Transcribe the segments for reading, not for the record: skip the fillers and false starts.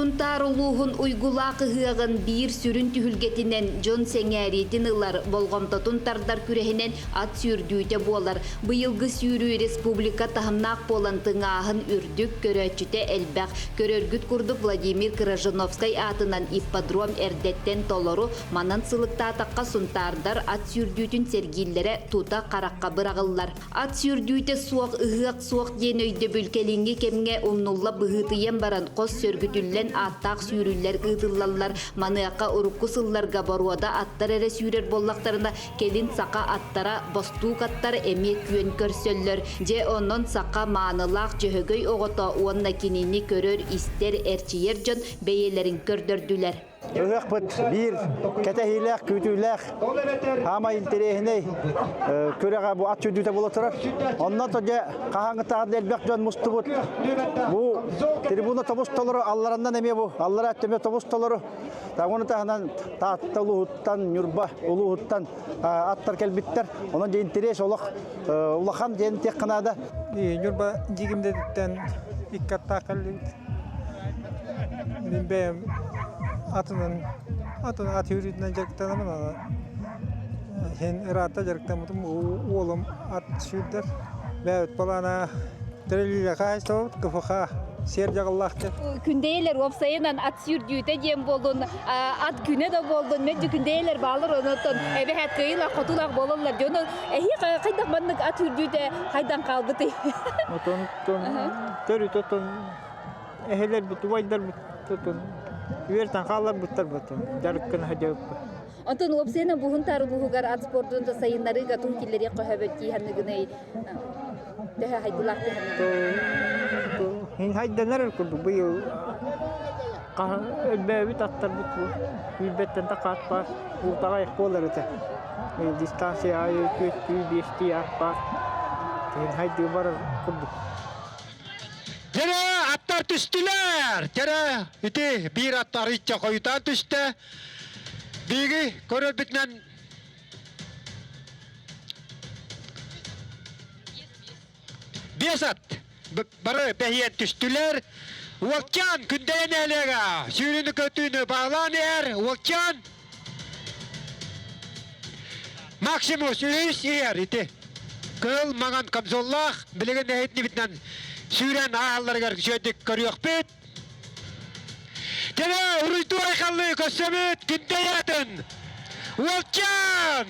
Сунтаар улууһун уйгулаах ыһыаҕын биир сүрүн түһүлгэтинэн дьон сэҥээриитин ылар, болҕомтотун тардар күрэһинэн ат сүүрдүүтэ буолар. Быйылгы сүүрүү республика таһымнаах буолан тыҥааһын үрдүк, көрөөччүтэ элбэх. Көрөргүт курдук Владимир Крыжановскай аатынан ипподром эрдэттэн толору, манан сылыктаатахха сунтаардар ат сүүрдүүтүн сэргииллэрэ тута харахха быраҕыллар. Ат сүүрдүүтэ суох, ыһыах суох диэн өйдөбүл кэлиҥҥи кэмҥэ умнулла быһыытыйан баран, хос сөргүтүллэн ааттаах сүүрүүлэр ыытыллаллар. Маныаха урукку сылларга боруода аттар эрэ сүүрэр буоллахтарына, кэлин саха аттара, бостуук аттар эмиэ күөн көрсөллөр. Дьэ, онон саха маанылаах дьөһөгөй оҕото уонна кинини көрөр-истэр, эрчийэр дьон бэйэлэрин көрдөрдүлэр. Ыһыахпыт биир кэтэһиилээх, күүтүүлээх, хаамай интэриэһинэй күрэҕэ бу ат сүүрдүүтэ буола турар. Онно то дьэ хаһааҥҥытааҕар да элбэх дьон мустубут. Бу трибуна тобус толору, аллараннан эмиэ бу аллара өттө эмиэ тобус толору. Ону таһынан Таатта улууһуттан, Ньурба улууһуттан аттар кэлбиттэр. Онон дьэ интэриэс олох улахан диэн этиэххэ наада. Ньурба Дьигимдэтиттэн икки аттаах кэллибит. Мин бэйэм атынан атын ат сүүрүүтүнэн дьарыктанабын аны иһин ыраатта дьарыктаммытым уолум ат сүүрдэр бэйэбит балаана тэрилиилэ хаһаайыстыбабыт КФХ сиэр дьаҕыллаах диэн Күндэйэлэр уопсайынан ат сүүрдүүтэ диэн буоллун, ат күнэ да буоллун, мэлдьи күндэйэлэр баалар онон эбэһээт кыайыылаах хотуулаах буолаллар дьону эһии хайдах маннык ат сүүрдүүтэ хайдан хаалбытый? Отон төрүт отон эһэлэрбит, убайдарбыт отон үөртэн хаалларбыттар ботон дьарыккын садьабыппыт. Онтон уопсайынан буһун таарылууһугар ат спордун да сайыннарыыга тун киллэриэх көһөбөт дии ханныгыный төһө хайдылаах дии Хин хайданар курдук быйыл өлбөөбүт аттарбыт бу үүрбэттэн такаат баар уутаҕа буолар этэ. Дистанция аайы түөртүү биэстии ат баар. Тиһин хайдыы барар курдук. Дьэрэ аттар түстүлэр! Дьэрэ ити биир ат арыйча хойутаан түстэ. Биһиги көрөрбүтүнэн биэс ат бары бэһиэн түстүлэр. Уолчаан Күндэйэ нэһилиэгэ сүүрүүнү көтүүнү баалаан иһэр. Уолчаан Максимус үһүс иһэр ити. Кыһыл маҥан камзоллаах билигин эһитнибитинэн сүүрэн ааһалларыгар үчүгэйдик көрүөхпүт. Кэлэ уруйдуу айхаллыы көрсөбүт Күндэйэ атын Уолчаан!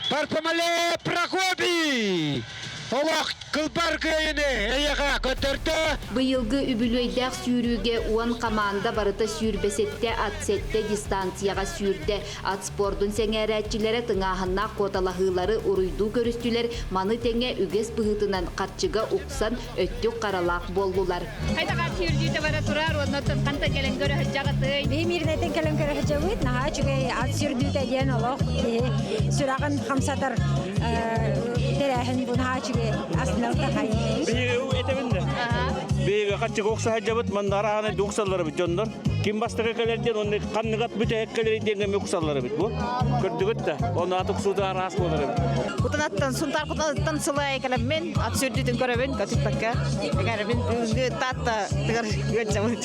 Парпомале Прокопий! Олох кылбар кыайыны эйиэхэ көрдөрдө. Быйылгы үбүлүөйдээх сүүрүүгэ уон хамаанда барыта сүүрбэсэттэ ат сэттэ дистанцияҕа сүүрдэ. Ат спордун сэҥээрээччилэрэ тыҥааһыннаах куоталаһыылары уруйдуу көрүстүлэр, маны тэҥэ үгэс быһыытынан харчыга уксан өттүк харалаах буоллулар. Хайдах ат сүүрдүүтэ бара турар уонна оттон хантан кэлэн көрө сылдьаҕытый? Биһи Мирнэтин кэлэн көрө сылдьабыт. Наһаа үчүгэй ат сүүрдүүтэ диэн олох киһи сүрэҕин хамсатар тэрээһин бу наһаа үчүгэй астынар Биһиги этэбин да. Биһиги хаччыга укса сылдьабыт, манна арааны уксалларыбыт дьоннор. Ким бастакы кэлэр диэн, онно ханныгат бүтэһик кэлэр диэн эми уксалларыбыт бу. Көрдүгүт да, ону ат уксуута араас буолар эбит. Кутанаттан, Сунтаар Кутанаттан сылай кэлэммин, ат сүүрдүүтүн көрөбүн, көтүппэккэ. Эҥээрибин бүгүҥҥү Таатта тыгар ыалдьабыт.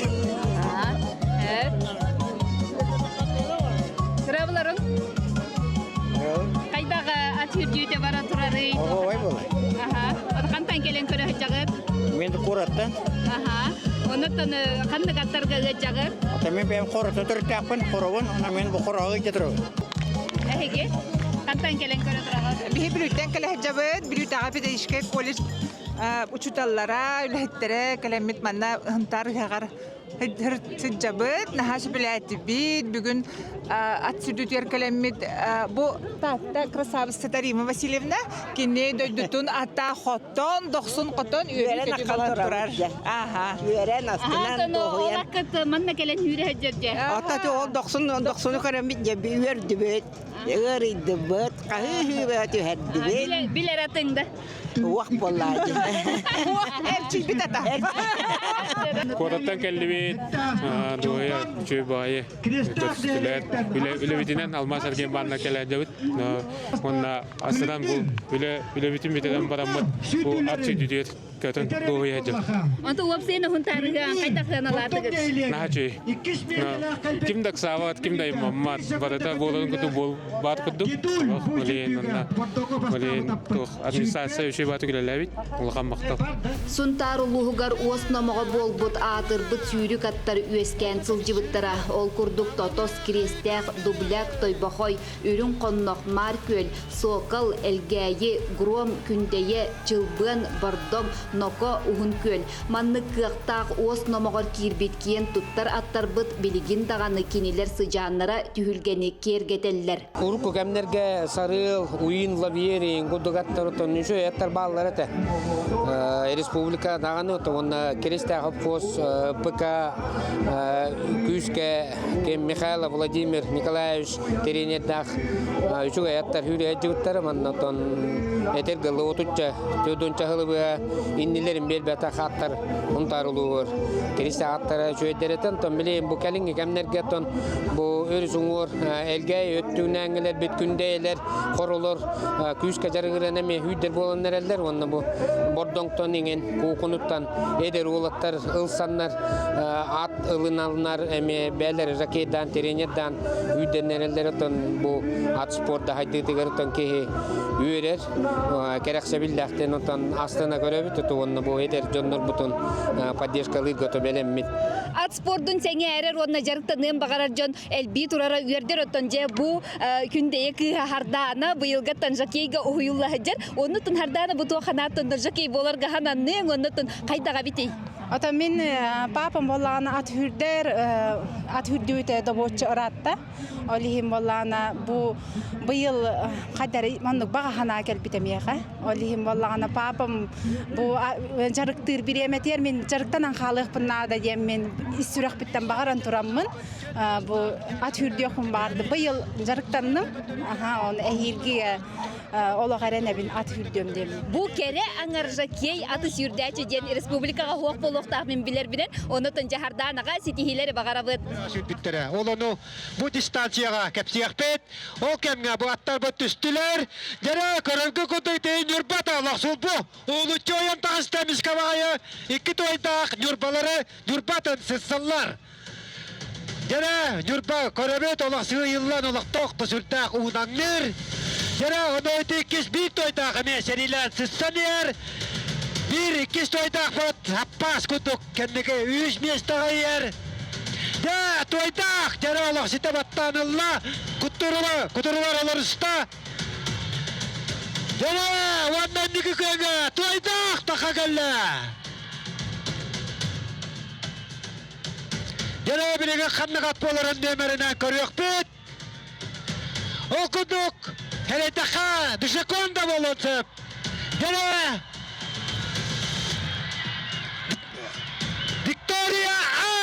Кырабыларым хайдах ат сүүрдүүтэ бара турарый? Оһуобай буолар. Аха. Хантан кэлэн көрө сылдьаҕыт? Мен куораттан. Аха. Оннуттан ханнык аттарга ыалдьаҕыт? Ата мен бэйэм хоротун төрүттээхпин, хоробун, онон мен бу хороҕо ыйда турабын. Эһиги хантан кэлэн көрө тураҕыт? Биһи Бүлүүттэн кэлэ сылдьабыт. Бүлүүтээҕи педагогическай колледж учууталлара, үлэһиттэрэ кэлэммит манна Һынтаар ыһыаҕар сылдьабыт, наһаа сөбүлээтибит. Бүгүн ат сүрдүтүгэр кэлэммит бу Таатта красавица Рима Васильевна кини дойдутун ата хотон, дохсун хотон үөрэн аккалан турар. Аха. Үөрэн астынан дуоһуйан. Олаккыт манна кэлэн үүрэ сылдьар Ата ол дохсун дохсуну көрөммүт дьэ үөрдүбүт, ыарыйдыбыт, хаһыы-хыыба түһэрдибит. Билэр атыҥ да. Уох буоллаачы. Эрчийбит ата. Куораттан кэллибит, дуоһуйа үчүгэй баайы көрүстүлэр. Үлэбитинэн Алмаас Эргиэн кэлээдьэбит. Уонна астынан бу үлэ үлэбитин бүтэрэн бараммыт бу ат сүйдүтүгэр Бэккөтөн дуоһуйа сылдьабыт. Онто уопсайын уһун таарыһыан хайдах сыаналаатыгыт? Наһаа үчүгэй. Ким да ыксаабат, ким да аймаммат. Барыта буоларын курдук буол баар курдук. Блин, онно блин, туох администрация үчүгэй бааты үлэлээбит. Улахан махтал. Сунтаар улууһугар уос номоҕо буолбут аатырбыт сүүрүк аттар үөскээн сылдьыбыттара. Ол курдук Тотос, Кириэстээх, Дубляк, Тойбохой, Үрүҥ Хоннох, Маар Күөл, Сокол, Элгээйи, Гром, Күндэйэ, Чылбыан, Бордоҥ, Ноко, Уһун Күөл. Маннык кыахтаах уос номоҕор киирбит киэн туттар аттарбыт билигин даҕаны кинилэр сыдьааннара түһүлгэни киэргэтэллэр. Урукку кэмнэргэ Сарыал, Уин, Лавьери курдук аттар оттон үчүгэй аттар бааллар этэ. Республика даҕаны уонна Киристээх обхоз ПК күүскэ ким Михайлов Владимир Николаевич тренердаах үчүгэй аттар сүүрээччибиттэр манна оттон этэр гылы отучча төрдүнчэ сылы иннилэрин биэрбэтэх аттар Сунтаар улууһугар Киристээх аттара үчүгэйдэритэн оттон билигин бу кэлиҥҥи кэмнэргэ оттон бу өрүс уҥуор Элгээйи өттүнээҥҥилэрбит күндэйэлэр хоролор күүскэ дьарыгыран эмиэ сүүрдэр буолан эрэллэр уонна бу Бордоҥтон иҥин Куукунуттан эдэр уолаттар ылсаннар ат ылыналлар эмиэ бээлэр ракетдаан тренердаан үүрдэннэрэллэр оттон бу ат спорда хайдыытыгар оттон киһи үөрэр кэрэхсэбиллээхтэн оттон астына көрөбүт уонна бу эдэр дьоннорбутун поддержкалыырга бэлэммит. Ат спордун сэҥээрэр уонна дьарыктаныан баҕарар дьон элбии турара үөрдэр оттон дьэ бу күндэйэ кыыһа Хардаана быйылгаттан жокейга уһуйулла сылдьар. Оннутун Хардаана бу туох ханааттан жокей буоларга хананныаҥ оннутун хайдаҕа битий? Ото мин папам боллаана ат хүрдэр ат хүрдүүтэ добуоччу ыраатта. Ол иһин боллаана бу быйыл хадары маннык баҕа санаа кэлбитэ миэхэ. Ол иһин боллаана папам бу дьарыктыыр бириэмэтигэр мин дьарыктанан хаалыахпын наада диэммин ис сүрэхпиттэн баҕаран тураммын бу ат хүрдүөхпүн баарды быйыл дьарыктанным. Аха, оны эһиилги олох эрэнэбин ат сүүрдүөм диэммин. Бу кэрэ аҥаржа киэй аты сүүрдээччи диэн республикаҕа суох буолуохтаах мин билэрбинэн, оннотон Дьаһардаанаҕа ситиһиилэри баҕарабыт. Сүүрбүттэрэ. Ол ону бу дистанцияҕа кэпсиэхпит. Ол кэмҥэ бу аттарбыт түстүлэр. Дьэрэ, көрөргө курдук ити Ньурбата олохсулбу. Уолуччу ойон таҕыста миска баҕайы. Икки туойдаах Ньурбалары Ньурбатын сыссаллар. Дьэрэ, Ньурба көрөбүт олох сыыйыллан олохтоох да сүрдээх уунаҥныыр. Дьэрэ, ону ити иккис биир туойдаах эмиэ сэриилээн сыссан иһэр. Биир иккис туойдаахпыт аппаас курдук кэнники үс миэстэҕэ иһэр. Дьэ, туойдаах дьэрэ олох ситэ баттаан ылла. Кутурула, кутурулар олоруста. Дьэрэ, уонна инники күөҥҥэ туойдаах таха кэллэ. Дьэ, билигин ханнык ат буоларын нүөмэринэн көрүөхпүт. Ол курдук, кэлэйдэххэ, Душаконда буолуон сөп. Дьэ, Виктория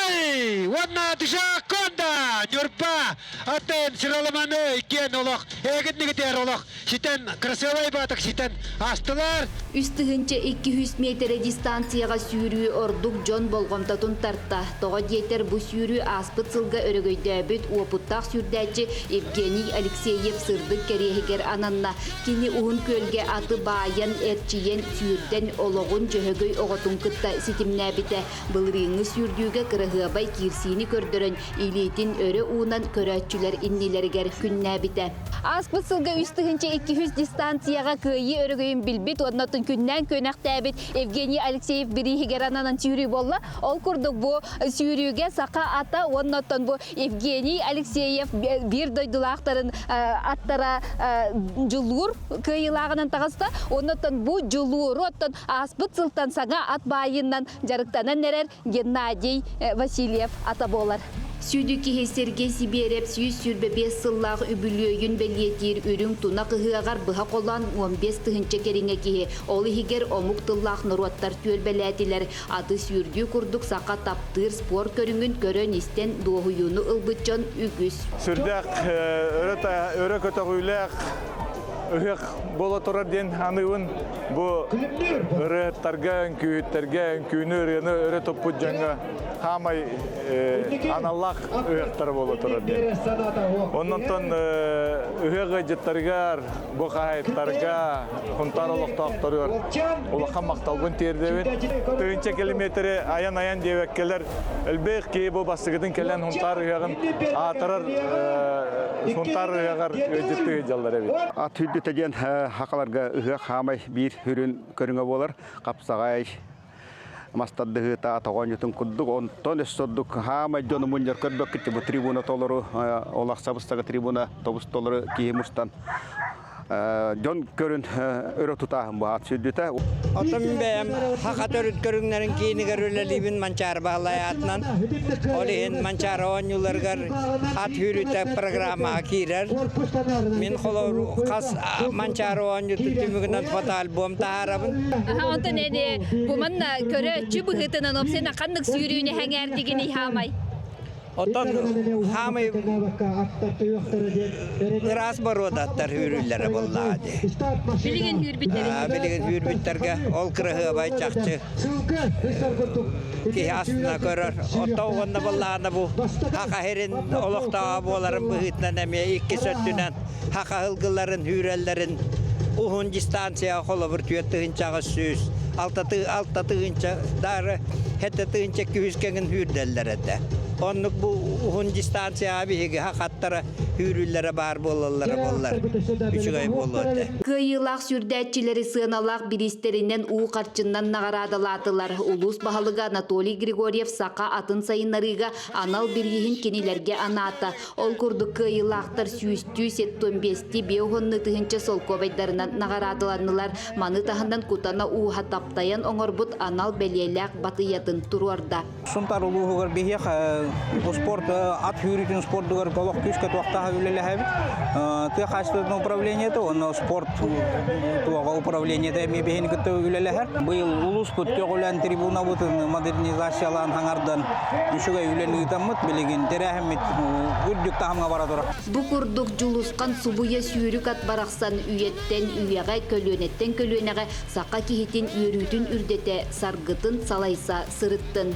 Ай уонна Душаконда Ньурба атын сыраламаны иккиэн олох эгит олох ситэн красивай баатак ситэн аастылар. 3200 миэтэрэ дистанцияҕа сүүрүү ордук дьон болҕомтотун тарта. Тоҕо диэтэр бу сүүрүү ааспыт сылга өрөгөйдөөбүт уопуттаах сүүрдээччи Евгений Алексеев сырдык кэриэһигэр ананна. Кини Уһун Күөлгэ аты баайан, эрчийэн, сүүрдэн олоҕун Дьөһөгөй оҕотун кытта ситимнээбитэ. Былырыыҥҥы сүүрдүүгэ кыраһыабай киирсиини көрдөрөн, илиитин өрө уунан көрөөччүлэр иннилэригэр күннээбитэ. Ааспыт сылга 3200 дистанцияҕа кыайыы өрөгөйүн билбит уонна күннээн күөнэхтээбит Евгений Алексеев бирииһигэр ананан сүүрүү буолла. Ол курдук бу сүүрүүгэ саха ата уонна оттон бу Евгений Алексеев биир дойдулаахтарын аттара дьулуур кыайыылааҕынан таҕыста. Уонна оттон бу дьулууру оттон ааспыт сылтан саҥа ат баайынан дьарыктанан эрэр Геннадий Васильев ата буолар. Сүдү киһи Сергей Сибиэрэп 125 сыллаах үбүлүөйүн бэлиэтиир үрүҥ тунах ыһыаҕар быһа холоон 15 тыһыынча кэриҥэ киһи, ол иһигэр омук тыллаах норуоттар түөлбэлээтилэр. Аты сүүрдүү курдук саха таптыыр спорт көрүҥүн көрөн-истэн дуоһуйууну ылбыт дьон үгүс. Сүрдээх өрө көтөҕүүлээх. ыһыах буола турар диэн аныыбын. Бу ырыаһыттарга, үҥкүүһүттэргэ, үҥкүүнү, ырыаны өрө туппут дьоҥҥо хаамай аналлаах ыһыахтара буола турар диэн. Оннонтон ыһыах ыалдьыттарыгар, бу хаһаайыттарга, Хунтаар олохтоохторугар улахан махталбын тиэрдэбин. Тыһыынча километри айан-айан диэбэккэлэр элбэх киһи бу бастакытын кэлэн Хунтаар ыһыаҕын аатырар Хунтаар ыһыаҕар ыалдьыттыы сылдьаллар эбит. Ат үрдүтэ диэн хахаларга ыһыах хаамай биир үрүн көрүҥэ буолар. Хапсаҕай, мас тардыһыыта тоҕонньутун курдук онтон өссө ордук хаамай дьону мунньар көрбөккүт бу трибуна толору олох сабыстага трибуна тобус толору киһи мустан дьон көрүн өрө тутааһын бу аат сүрдүтэ. Оттон бэйэм хаха төрүт көрүҥнэрин киинигэр үлэлиибин Манчаары Баһылай аатынан. Ол иһин Манчаары оонньууларыгар ат сүүрүүтэ программаҕа киирэр. Мин холобур хас Манчаары оонньуутун түмүгүнэн фотоальбом таһаарабын. Онтон эни бу манна көрөөччү быһыытынан опсена ханнык сүүрүүнү хэҥээрдигин хаамай? Оттон хаамай ыраас боруодаттар үүрүллэрэ буоллаҕа дии. Билигин үүрбүттэр. Билигин үүрбүттэргэ ол кыраһыабай чахчы киһи астына көрөр. Оттон уонна буоллаҕына бу хаха сирин олохтооҕо буоларын быһыытынан эмиэ иккис өттүнэн хаха ылгыларын үүрэллэрин уһун дистанцияҕа холобур 4800, 6 тыһыынча дары 7 тыһыынча күһүс кэҥин үүрдэллэр этэ. Оннук бу уһун дистанцияҕа биһиги хахаттара үүрүллэрэ баар буолаллара буоллар үчүгэй буолуо этэ. Кыайыылаах сүүрдээччилэри сыаналаах бириистэринэн уу харчыннан наҕараадалаатылар. Улуус баһылыга Анатолий Григорьев саха атын сайыннарыыга анал бирииһин кинилэргэ анаата. Ол курдук кыайыылаахтар сүүстүү 75-ти 50 тыһыынча солкуобайдарынан наҕараадаланнылар. Маны таһынан Кутана ууһа таптайан оҥорбут анал бэлиэлээх батыйатын туруорда. Сунтар улууһугар биһиэх спорт ат сүүрүүтүн спордугар олох күүскэ туохтааһы үлэлэһэбит. Тыа хаһаайыстыбатын управлениета уонна спорт туоҕа управлениета эмиэ биһини кытта үлэлэһэр. Быйыл улууспут көҕүлээн трибунабытын модернизациялаан хаҥардан үчүгэй үлэни ыытаммыт билигин тэрээһиммит үрдүк таһымҥа бара турар. Бу курдук Дьулусхан субуйа сүүрүк ат барахсан үйэттэн үйэҕэ, көлүөнэттэн көлүөнэҕэ саха киһитин үөрүүтүн үрдэтэ, саргытын салайса сырыттын.